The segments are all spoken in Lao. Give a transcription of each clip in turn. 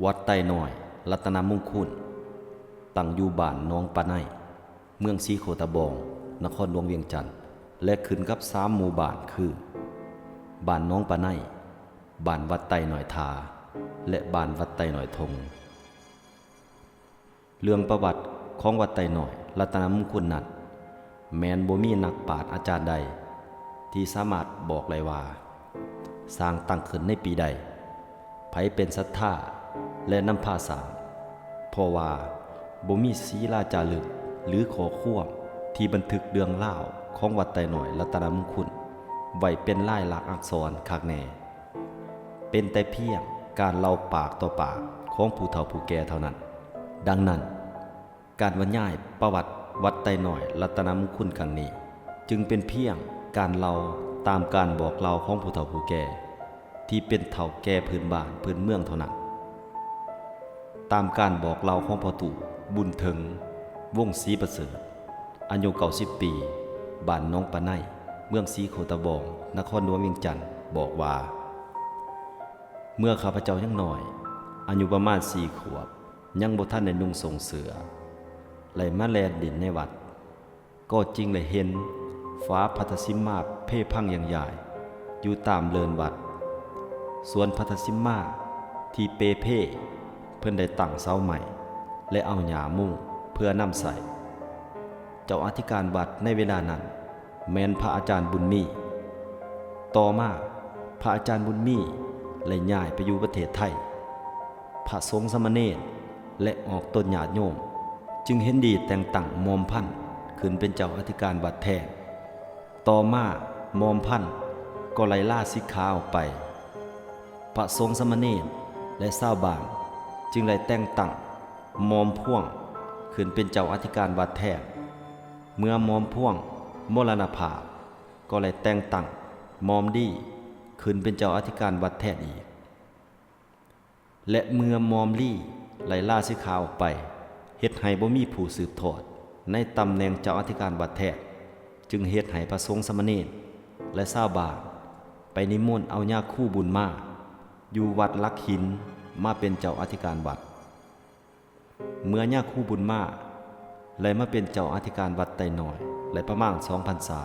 ວັດໄຕນ້ອຍລັດຕະນະມຸງຄຸນ ຕັ້ງຢູ່ບ້ານໜອງປາໄນ ເມືອງສີໂຄດຕະບອງ ນະຄອນຫຼວງວຽງຈັນ ແລະ ຂຶ້ນກັບສາມໝູ່ບ້ານຄື ບ້ານໜອງປາໄນ, ບ້ານວັດໄຕນ້ອຍທາ ແລະ ບ້ານວັດໄຕນ້ອຍທົງ. ເລື່ອງປະຫວັດຂອງວັດໄຕນ້ອຍລັດຕະນະມຸງຄຸນນັ້ນ ແມ່ນບໍ່ມີນັກປາດອາຈານໃດທີ່ສາມາດບອກໄດ້ວ່າ ສ້າງຕັ້ງຂຶ້ນໃນປີໃດ, ໃຜເປັນສັດທາ ແລະ ນຳພາສ້າງ, ເພາະວ່າບໍ່ມີສີລາຈາລຶກ ຫຼື ຂໍ້ຄວາມທີ່ບັນທຶກເລື່ອງລາວຂອງວັດໄຕນ້ອຍລັດຕະນະມຸງຄຸນໄວ້ເປັນລາຍລັກອັກສອນຄັກແນ່. ເປັນແຕ່ພຽງການເລົ່າປາກຕໍ່ປາກຂອງຜູ້ເຖົ້າຜູ້ແກ່ເທົ່ານັ້ນ. ດັ່ງນັ້ນ, ການບັນຍາຍປະຫວັດວັດໄຕນ້ອຍລັດຕະນະມຸງຄຸນຄັ້ງນີ້ ຈຶ່ງເປັນພຽງການເລົ່າຕາມການບອກເລົ່າຂອງຜູ້ເຖົ້າຜູ້ແກ່ ທີ່ເປັນເຖົ້າແກ່ພື້ນບ້ານພື້ນເມືອງເທົ່ານັ້ນ. ຕາມການບອກເລົ່າຂອງພໍ່ຕູ້ບຸນເຖິງ ວົງສີປະເສີດ ອາຍຸເກົ້າສິບປີ, ບ້ານໜອງປາໄນ, ເມືອງສີໂຄດຕະບອງ, ນະຄອນຫຼວງວຽງຈັນ, ບອກວ່າ, ເມື່ອຂ້າພະເຈົ້າຍັງນ້ອຍ, ອາຍຸປະມານສີ່ຂວບ, ຍັງບໍ່ທັນໄດ້ນຸ່ງໂສ້ງເສື້ອ, ໄດ້ມາແລ່ນຫຼິ້ນໃນວັດ, ກໍຈຶ່ງໄດ້ເຫັນຝາພັດທະສິມມາເພພັງຢ່າງຢາຍຢູ່ຕາມເລີນວັດ. ສ່ວນພັດທະສິມມາທີ່ເປ່ເພ ເພິ່ນໄດ້ຕັ້ງເສົາໄມ້ ແລະ ເອົາຫຍ້າມຸງເພື່ອນຳໃຊ້. ເຈົ້າອະທິການວັດໃນເວລານັ້ນແມ່ນພະອາຈານບຸນມີ. ຕໍ່ມາ, ພະອາຈານບຸນມີໄດ້ຍ້າຍໄປຢູ່ປະເທດໄທ. ພະສົງສາມະເນນ ແລະ ອອກຕົນຍາດໂຍມ ຈຶ່ງເຫັນດີແຕ່ງຕັ້ງໝອມພັນຂຶ້ນເປັນເຈົ້າອະທິການວັດແທນ. ຕໍ່ມາໝອມພັນກໍໄດ້ລາສິກຂາອອກໄປ. ພະສົງສາມະເນນ ແລະ ຊາວບ້ານຈຶ່ງໄດ້ແຕ່ງຕັ້ງໝອມພວງຂຶ້ນເປັນເຈົ້າອະທິການວັດແທນ. ເມື່ອໝອມພວງມໍລະນະພາບ, ກໍໄດ້ແຕ່ງຕັ້ງໝອມດີຂຶ້ນເປັນເຈົ້າອະທິການວັດແທນອີກ. ແລະ ເມື່ອໝອມລີໄດ້ລາສິກຂາອອກໄປ, ເຮັດໃຫ້ບໍ່ມີຜູ້ສືບທອດໃນຕຳແໜ່ງເຈົ້າອະທິການວັດແທນ, ຈຶ່ງເຮັດໃຫ້ພະສົງສາມະເນນ ແລະ ຊາວບ້ານໄປນິມົນເອົາຍາຄູບຸນມາຢູ່ວັດຫຼັກຫີນມາເປັນເຈົ້າອະທິການວັດ. ເມື່ອຍາຄູບຸນມາໄດ້ມາເປັນເຈົ້າອະທິການວັດໄຕນ້ອຍໄດ້ປະມານສອງພັນສາ,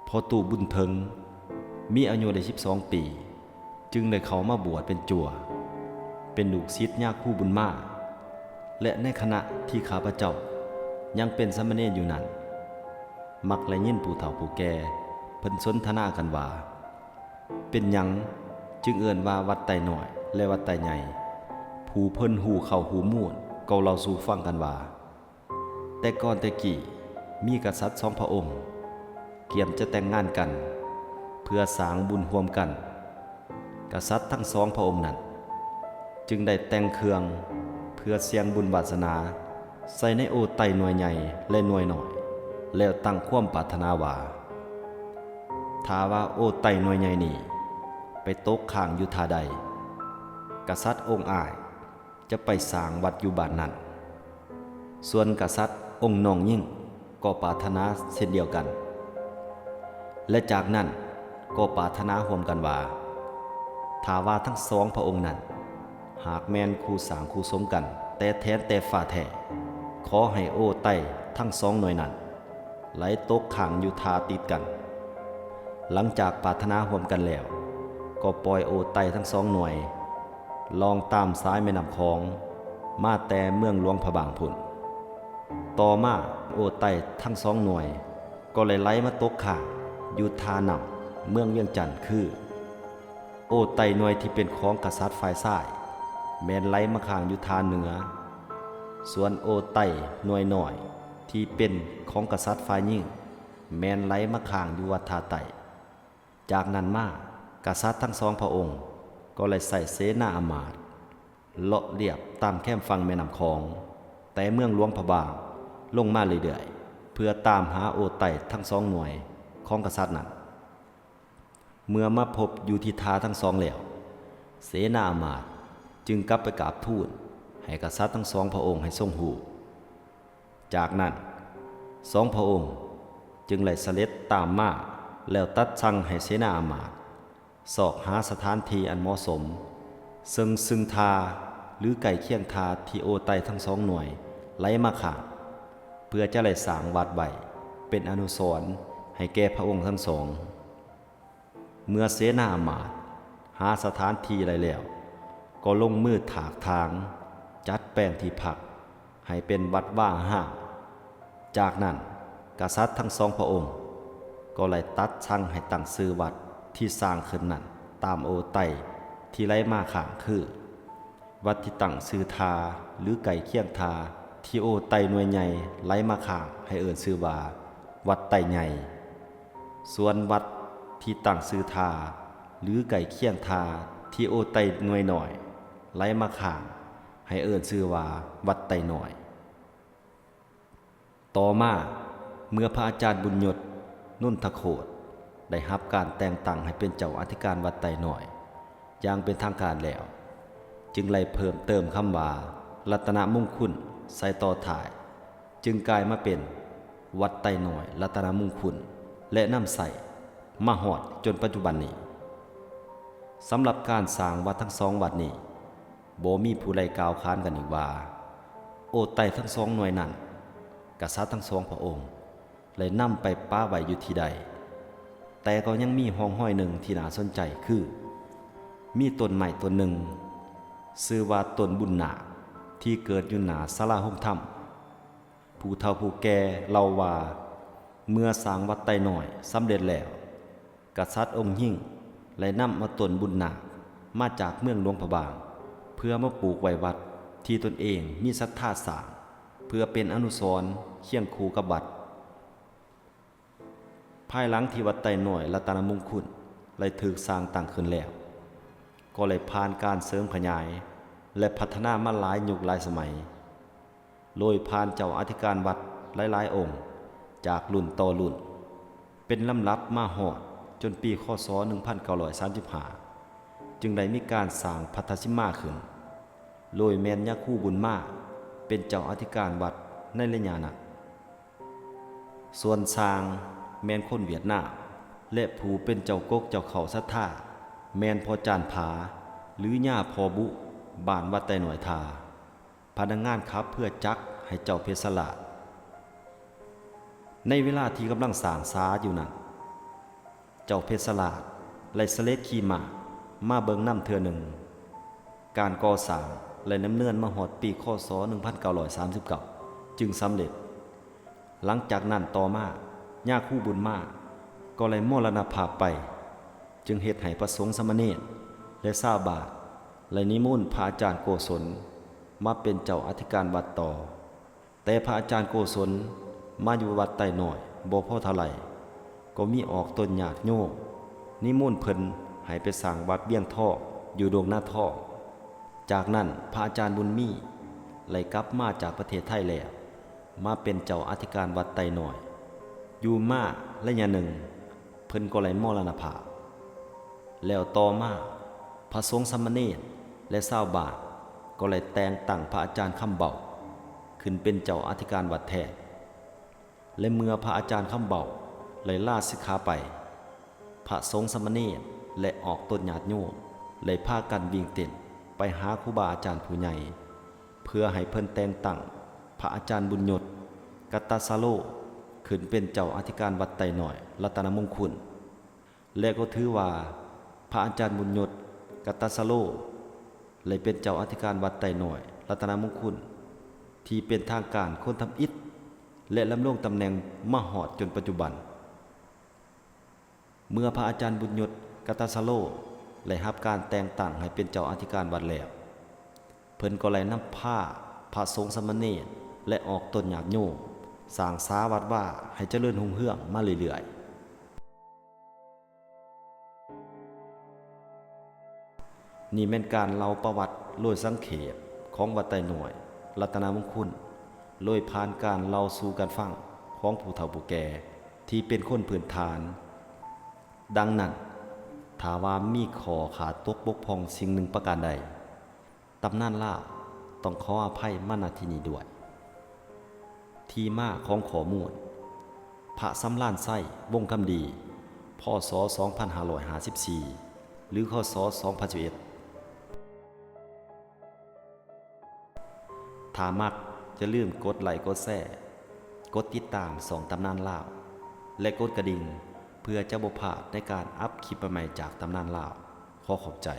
ພໍ່ຕູ້ບຸນເຖິງມີອາຍຸໄດ້ສິບສອງປີ, ຈຶ່ງໄດ້ເຂົ້າມາບວດເປັນຈົວ, ເປັນລູກສິດຍາຄູບຸນມາ. ແລະ ໃນຂະນະທີ່ຂ້າພະເຈົ້າຍັງເປັນສາມະເນນຢູ່ນັ້ນ, ມັກໄດ້ຍິນຜູ້ເຖົ້າຜູ້ແກ່ເພິ່ນສົນທະນາກັນວ່າ, ເປັນຫຍັງຈຶ່ງເອີ້ນວ່າວັດໄຕນ້ອຍ ແລະ ວັດໄຕໃຫຍ່? ຜູ້ເພິ່ນຮູ້ເຂົ້າຮູ້ມູນກໍເລົ່າສູ່ຟັງກັນວ່າ, ແຕ່ກ່ອນແຕ່ກີ້ມີກະສັດສອງພະອົງ ກຽມຈະແຕ່ງງານກັນ ເພື່ອສ້າງບຸນຮ່ວມກັນ. ກະສັດທັງສອງພະອົງນັ້ນຈຶ່ງໄດ້ແຕ່ງເຄື່ອງເພື່ອສ່ຽງບຸນວາສະໜາໃສ່ໃນໂອໄຕໜ່ວຍໃຫຍ່ ແລະ ໜ່ວຍນ້ອຍ, ແລ້ວຕັ້ງຄວາມປາດຖະໜາວ່າ, ຖ້າວ່າໂອໄຕໜ່ວຍໃຫຍ່ນີ້ໄປຕົກຄ້າງຢູ່ທ່າໃດ, ກະສັດອົງອ້າຍ ຈະໄປສ້າງວັດຢູ່ບ້ານນັ້ນ. ສ່ວນກະສັດອົງນ້ອງຍິງກໍປາດຖະໜາເຊັ່ນດຽວກັນ ແລະ ຈາກນັ້ນກໍປາດຖະໜາຮ່ວມກັນວ່າ, ຖ້າວ່າທັງສອງພະອົງນັ້ນຫາກແມ່ນຄູ່ສ້າງຄູ່ສົມກັນແຕ່ແຖນແຕ່ຟ້າແທ້, ຂໍໃຫ້ໂອໄຕທັງສອງໜ່ວຍນັ້ນ ໄຫຼຕົກຄ້າງຢູ່ທ່າຕິດກັນ. ຫຼັງຈາກປາດຖະໜາຮ່ວມກັນແລ້ວ, ກໍປ່ອຍໂອໄຕທັງສອງໜ່ວຍລ່ອງຕາມສາຍແມ່ນ້ຳຂອງມາແຕ່ເມືອງຫຼວງພະບາງພຸ້ນ. ຕໍ່ມາໂອໄຕທັງສອງໜ່ວຍກໍໄດ້ໄຫຼມາຕົກຄ້າງຢູ່ທ່ານ້ຳເມືອງວຽງຈັນ ຄື ໂອໄຕໜ່ວຍທີ່ເປັນຂອງກະສັດຝ່າຍຊາຍ ແມ່ນໄຫຼມາຄ້າງຢູ່ທ່າເໜືອ, ສ່ວນໂອໄຕໜ່ວຍນ້ອຍທີ່ເປັນຂອງກະສັດຝ່າຍຍິງ ແມ່ນໄຫຼມາຄ້າງຢູ່ວັດທ່າໃຕ້. ຈາກນັ້ນມາ, ກະສັດທັງສອງພະອົງກໍໄດ້ໃຊ້ເສນາອາມາດເລາະລຽບຕາມແຄມຝັ່ງແມ່ນ້ຳຂອງ, ແຕ່ເມືອງຫຼວງພະບາງລົງມາເລື້ອຍໆ ເພື່ອຕາມຫາໂອໄຕທັງສອງໜ່ວຍຂອງກະສັດນັ້ນ. ເມື່ອມາພົບຢູ່ທີ່ທ່າທັງສອງແລ້ວ, ເສນາອາມາດຈຶ່ງກັບໄປກາບທູນໃຫ້ກະສັດທັງສອງພະອົງໃຫ້ຊົງຮູ້. ຈາກນັ້ນ, ສອງພະອົງຈຶ່ງໄດ້ສະເດັດຕາມມາ ແລ້ວຕັດສັ່ງໃຫ້ເສນາອາມາດຊອກຫາສະຖານທີ່ອັນເໝາະສົມ, ເຊິ່ງ ຊຶ່ງທ່າ ຫຼື ໃກ້ຄຽງທ່າທີ່ໂອໄຕທັງສອງໜ່ວຍໄຫຼມາຂ້າງ ເພື່ອຈະໄດ້ສ້າງວັດໄວ້ເປັນອະນຸສອນໃຫ້ແກ່ພະອົງທັງສອງ. ເມື່ອເສນາອາມາດຫາສະຖານທີ່ໄດ້ແລ້ວ ກໍລົງມືຖາກຖາງ ຈັດແປງທີ່ພັກໃຫ້ເປັນວັດວາອາຮາມ. ຈາກນັ້ນ ກະສັດທັງສອງພະອົງກໍໄດ້ຕັດສັ່ງໃຫ້ຕັ້ງຊື່ວັດທີ່ສ້າງຂຶ້ນນັ້ນຕາມໂອໄຕທີ່ໄຫຼມາຂ້າງ ຄື ວັດທີ່ຕັ້ງຊື່ທ່າ ຫຼື ໃກ້ຄຽງທ່າທີ່ໂອໄຕໜ່ວຍໃຫຍ່ໄຫຼມາຂ້າງ ໃຫ້ເອີ້ນຊື່ວ່າ ວັດໄຕໃຫຍ່. ສ່ວນວັດທີ່ຕັ້ງຊື່ທ່າ ຫຼື ໃກ້ຄຽງທ່າທີ່ໂອໄຕໜ່ວຍນ້ອຍໄຫຼມາຂ້າງ ໃຫ້ເອີ້ນຊື່ວ່າ ວັດໄຕນ້ອຍ. ຕໍ່ມາ ເມື່ອພະອາຈານບຸນຍົດ ນົນທະໂຄດ ໄດ້ຮັບການແຕ່ງຕັ້ງໃຫ້ເປັນເຈົ້າອະທິການວັດໄຕນ້ອຍຢ່າງເປັນທາງການແລ້ວ, ຈຶ່ງໄດ້ເພີ່ມເຕີມຄຳວ່າ ລັດຕະນະມຸງຄຸນ ໃສ່ຕໍ່ທ້າຍ, ຈຶ່ງກາຍມາເປັນ ວັດໄຕນ້ອຍລັດຕະນະມຸງຄຸນ ແລະ ນຳໃຊ້ມາຮອດຈົນປັດຈຸບັນນີ້. ສຳລັບການສ້າງວັດທັງສອງວັດນີ້ ບໍ່ມີຜູ້ໃດກ່າວຂານກັນອີກວ່າ ໂອໄຕທັງສອງໜ່ວຍນັ້ນ ກະສັດທັງສອງພະອົງໄດ້ນຳໄປປະໄວ້ຢູ່ທີ່ໃດ, ແຕ່ກໍຍັງມີຮ່ອງຮອຍໜຶ່ງທີ່ໜ້າສົນໃຈ ຄື ມີຕົ້ນໄມ້ຕົ້ນໜຶ່ງ ຊື່ວ່າຕົ້ນບຸນນາກ ທີ່ເກີດຢູ່ໜ້າສາລາໂຮມທຳ. ຜູ້ເຖົ້າຜູ້ແກ່ເລົ່າວ່າ ເມື່ອສ້າງວັດໄຕນ້ອຍສຳເລັດແລ້ວ, ກະສັດອົງຮິງໄດ້ນຳເອົາຕົ້ນບຸນນາກມາຈາກເມືອງຫຼວງພະບາງ ເພື່ອມາປູກໄວ້ວັດທີ່ຕົນເອງມີສັດທາສ້າງ ເພື່ອເປັນອະນຸສອນຄຽງຄູ່ກັບວັດ. ພາຍຫຼັງທີ່ວັດໄຕນ້ອຍລັດຕະນະມຸງຄຸນໄດ້ຖືກສ້າງຕັ້ງຂຶ້ນແລ້ວ, ກໍໄດ້ຜ່ານການເສີມຂະຫຍາຍ ແລະ ພັດທະນາມາຫຼາຍຍຸກຫຼາຍສະໄໝ, ໂດຍຜ່ານເຈົ້າອະທິການວັດຫຼາຍໆອົງ ຈາກລຸ້ນຕໍ່ລຸ້ນ ເປັນລຳດັບມາຮອດຈົນປີ ຄ.ສ. ໜຶ່ງພັນເກົ້າຮ້ອຍສາມສິບຫ້າ ຈຶ່ງໄດ້ມີການສ້າງພັດທະສິມມາຂຶ້ນ, ໂດຍແມ່ນຍາຄູບຸນມາເປັນເຈົ້າອະທິການວັດໃນໄລຍະນັ້ນ. ສ່ວນຊ່າງແມ່ນຄົນຫວຽດນາມ ແລະ ຜູ້ເປັນເຈົ້າກົກເຈົ້າເຄົ້າສັດທາ ແມ່ນພໍ່ຈານຜາ ຫຼື ຍາພໍ່ບຸ ບ້ານວັດໄຕນ້ອຍທ່າ. ພະນັກງານຂັບເຮືອຈັກໃຫ້ເຈົ້າເພັດສະລາດ. ໃນເວລາທີ່ກຳລັງສ້າງສາຢູ່ນັ້ນ, ເຈົ້າເພັດສະລາດໄດ້ສະເລັດຂີ່ມ້າມາເບິ່ງນຳເທື່ອໜຶ່ງ. ການກໍ່ສ້າງໄດ້ດຳເນີນມາຮອດປີ ຄ.ສ. ໜຶ່ງພັນເກົ້າຮ້ອຍສາມສິບເກົ້າ ຈຶ່ງສຳເລັດ. ຫຼັງຈາກນັ້ນຕໍ່ມາ, ຍາຄູບຸນມາກໍໄດ້ມໍລະນະພາບໄປ, ຈຶ່ງເຮັດໃຫ້ພະສົງສາມະເນນ ແລະ ຊາວບ້ານໄດ້ນິມົນພະອາຈານໂກສົນມາເປັນເຈົ້າອະທິການວັດຕໍ່. ແຕ່ພະອາຈານໂກສົນມາຢູ່ວັດໄຕນ້ອຍບໍ່ພໍເທົ່າໃດ, ກໍມີອອກຕົນຍາດໂຍມນິມົນເພິ່ນໃຫ້ໄປສ້າງວັດວຽງທອງຢູ່ດົງນາທອງ. ຈາກນັ້ນພະອາຈານບຸນມີໄດ້ກັບມາຈາກປະເທດໄທແລ້ວ, ມາເປັນເຈົ້າອະທິການວັດໄຕນ້ອຍ. ຢູ່ມາໄລຍະໜຶ່ງ, ເພິ່ນກໍໄດ້ມໍລະນະພາບ. ແລ້ວຕໍ່ມາ, ພະສົງສາມະເນນ ແລະ ຊາວບ້ານກໍໄດ້ແຕ່ງຕັ້ງພະອາຈານຄຳເບົາຂຶ້ນເປັນເຈົ້າອະທິການວັດແທນ. ແລະ ເມື່ອພະອາຈານຄຳເບົາໄດ້ລາສິກຂາໄປ, ພະສົງສາມະເນນ ແລະ ອອກຕົນຍາດໂຍມໄດ້ພາກັນວິ່ງເຕັ້ນໄປຫາຄູບາອາຈານຜູ້ໃຫຍ່ ເພື່ອໃຫ້ເພິ່ນແຕ່ງຕັ້ງພະອາຈານບຸນຍົດ ກັດຕະສະໂລ ຂຶ້ນເປັນເຈົ້າອະທິການວັດໄຕນ້ອຍລັດຕະນະມຸງຄຸນ. ແລະ ກໍຖືວ່າພະອາຈານບຸນຍົດ ກັດຕະສະໂລ ໄດ້ເປັນເຈົ້າອະທິການວັດໄຕນ້ອຍລັດຕະນະມຸງຄຸນ ທີ່ເປັນທາງການຄົນທຳອິດ ແລະ ດຳລົງຕຳແໜ່ງມາຮອດຈົນປັດຈຸບັນ. ເມື່ອພະອາຈານບຸນຍົດ ກັດຕະສະໂລ ໄດ້ຮັບການແຕ່ງຕັ້ງໃຫ້ເປັນເຈົ້າອະທິການວັດແລ້ວ, ເພິ່ນກໍໄດ້ນຳພາພະສົງສາມະເນນ ແລະ ອອກຕົນຍາດໂຍມ ສ້າງສາວັດວາໃຫ້ຈະເລີນຮຸ່ງເຮືອງມາເລື້ອຍໆ. ນີ້ແມ່ນການເລົ່າປະຫວັດໂດຍສັງເຂບຂອງວັດໄຕນ້ອຍລັດຕະນະມຸງຄຸນ, ໂດຍຜ່ານການເລົ່າສູ່ກັນຟັງຂອງຜູ້ເຖົ້າຜູ້ແກ່ທີ່ເປັນຄົນພື້ນຖານ. ດັ່ງນັ້ນ, ຖ້າວ່າມີຂໍ້ຂາດຕົກບົກຜ່ອງສິ່ງໜຶ່ງປະການໃດ, ຕຳນານລາວຕ້ອງຂໍອະໄພມາ ນະ ທີ່ນີ້ດ້ວຍ. ທີ່ມາຂອງຂໍ້ມູນ: ພະສຳລານໄຊ ວົງຄຳດີ ພ.ສ. ສອງພັນຫ້າຮ້ອຍຫ້າສິບສີ່ ຫຼື ຄ.ສ. ສອງພັນສິບເອັດ. ຖ້າມັກ, ຢ່າລືມກົດໄລ້, ກົດແຊ, ກົດຕິດຕາມຊ່ອງຕຳນານລາວ ແລະ ກົດກະດິ່ງ ເພື່ອຈະບໍ່ພາດໃນການອັບຄລິບໃໝ່ໆຈາກຕຳນານລາວ. ຂໍຂອບໃຈ.